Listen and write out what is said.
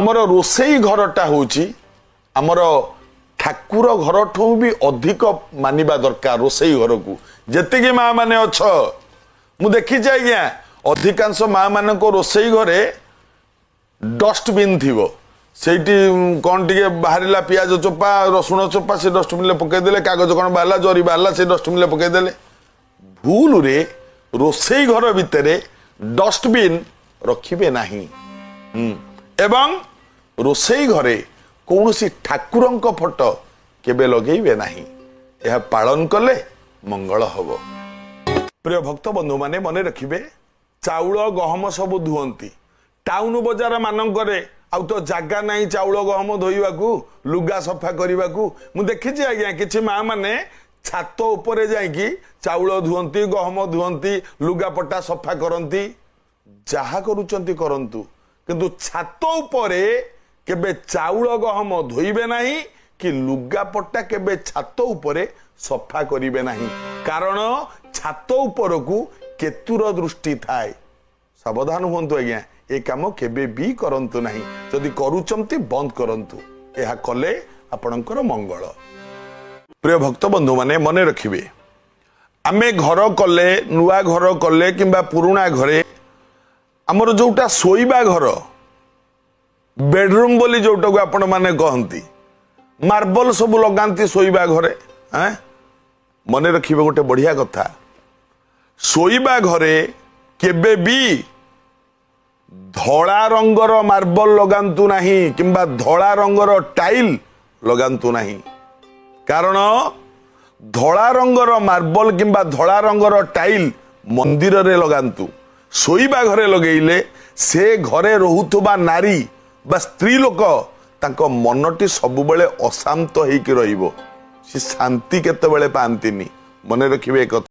ଆମର ରୋଷେଇ ଘରଟା ହେଉଛି ଆମର ଠାକୁର ଘରଠୁ ବି ଅଧିକ ମାନିବା ଦରକାର ରୋଷେଇ ଘରକୁ। ଯେତିକି ମା ମାନେ ଅଛ, ମୁଁ ଦେଖିଛି ଆଜ୍ଞା, ଅଧିକାଂଶ ମା ମାନଙ୍କ ରୋଷେଇ ଘରେ ଡଷ୍ଟବିନ୍ ଥିବ। ସେଇଠି କ'ଣ ଟିକେ ବାହାରିଲା, ପିଆଜ ଚୋପା, ରସୁଣ ଚୋପା, ସେ ଡଷ୍ଟବିନ୍ରେ ପକେଇଦେଲେ। କାଗଜ କ'ଣ ବାହାରିଲା, ଜରି ବାହାରିଲା, ସେ ଡଷ୍ଟବିନ୍ରେ ପକେଇଦେଲେ। ଭୁଲରେ ରୋଷେଇ ଘର ଭିତରେ ଡଷ୍ଟବିନ୍ ରଖିବେ ନାହିଁ। ଏବଂ ରୋଷେଇ ଘରେ କୌଣସି ଠାକୁରଙ୍କ ଫଟୋ କେବେ ଲଗେଇବେ ନାହିଁ। ଏହା ପାଳନ କଲେ ମଙ୍ଗଳ ହବ। ପ୍ରିୟ ଭକ୍ତ ବନ୍ଧୁମାନେ, ମନେ ରଖିବେ, ଚାଉଳ ଗହମ ସବୁ ଧୁଅନ୍ତି ଟାଉନ ବଜାର ମାନଙ୍କରେ। ଆଉ ତ ଜାଗା ନାହିଁ ଚାଉଳ ଗହମ ଧୋଇବାକୁ, ଲୁଗା ସଫା କରିବାକୁ। ମୁଁ ଦେଖିଛି ଆଜ୍ଞା, କିଛି ମା ମାନେ ଛାତ ଉପରେ ଯାଇକି ଚାଉଳ ଧୁଅନ୍ତି, ଗହମ ଧୁଅନ୍ତି, ଲୁଗାପଟା ସଫା କରନ୍ତି। ଯାହା କରୁଛନ୍ତି କରନ୍ତୁ, କିନ୍ତୁ ଛାତ ଉପରେ କେବେ ଚାଉଳ ଗହମ ଧୋଇବେ ନାହିଁ କି ଲୁଗାପଟା କେବେ ଛାତ ଉପରେ ସଫା କରିବେ ନାହିଁ, କାରଣ ଛାତ ଉପରକୁ କେତୁର ଦୃଷ୍ଟି ଥାଏ। ସାବଧାନ ହୁଅନ୍ତୁ ଆଜ୍ଞା, ଏ କାମ କେବେ ବି କରନ୍ତୁ ନାହିଁ। ଯଦି କରୁଛନ୍ତି, ବନ୍ଦ କରନ୍ତୁ। ଏହା କଲେ ଆପଣଙ୍କର ମଙ୍ଗଳ। ପ୍ରିୟ ଭକ୍ତ ବନ୍ଧୁମାନେ, ମନେ ରଖିବେ, ଆମେ ଘର କଲେ, ନୂଆ ଘର କଲେ କିମ୍ବା ପୁରୁଣା ଘରେ, ଆମର ଯୋଉଟା ଶୋଇବା ଘର, ବେଡରୁମ୍ ବୋଲି ଯୋଉଟାକୁ ଆପଣମାନେ କହନ୍ତି, ମାର୍ବଲ ସବୁ ଲଗାନ୍ତି ଶୋଇବା ଘରେ। ମନେ ରଖିବେ ଗୋଟେ ବଢିଆ କଥା, ଶୋଇବା ଘରେ କେବେ ବି ଧଳା ରଙ୍ଗର ମାର୍ବଲ ଲଗାନ୍ତୁ ନାହିଁ କିମ୍ବା ଧଳା ରଙ୍ଗର ଟାଇଲ ଲଗାନ୍ତୁ ନାହିଁ। କାରଣ ଧଳା ରଙ୍ଗର ମାର୍ବଲ କିମ୍ବା ଧଳା ରଙ୍ଗର ଟାଇଲ ମନ୍ଦିରରେ ଲଗାନ୍ତୁ। ଶୋଇବା ଘରେ ଲଗେଇଲେ ସେ ଘରେ ରହୁଥିବା ନାରୀ ବା ସ୍ତ୍ରୀ ଲୋକ, ତାଙ୍କ ମନଟି ସବୁବେଳେ ଅଶାନ୍ତ ହେଇକି ରହିବ। ସେ ଶାନ୍ତି କେତେବେଳେ ପାଆନ୍ତିନି। ମନେ ରଖିବେ ଏ କଥା।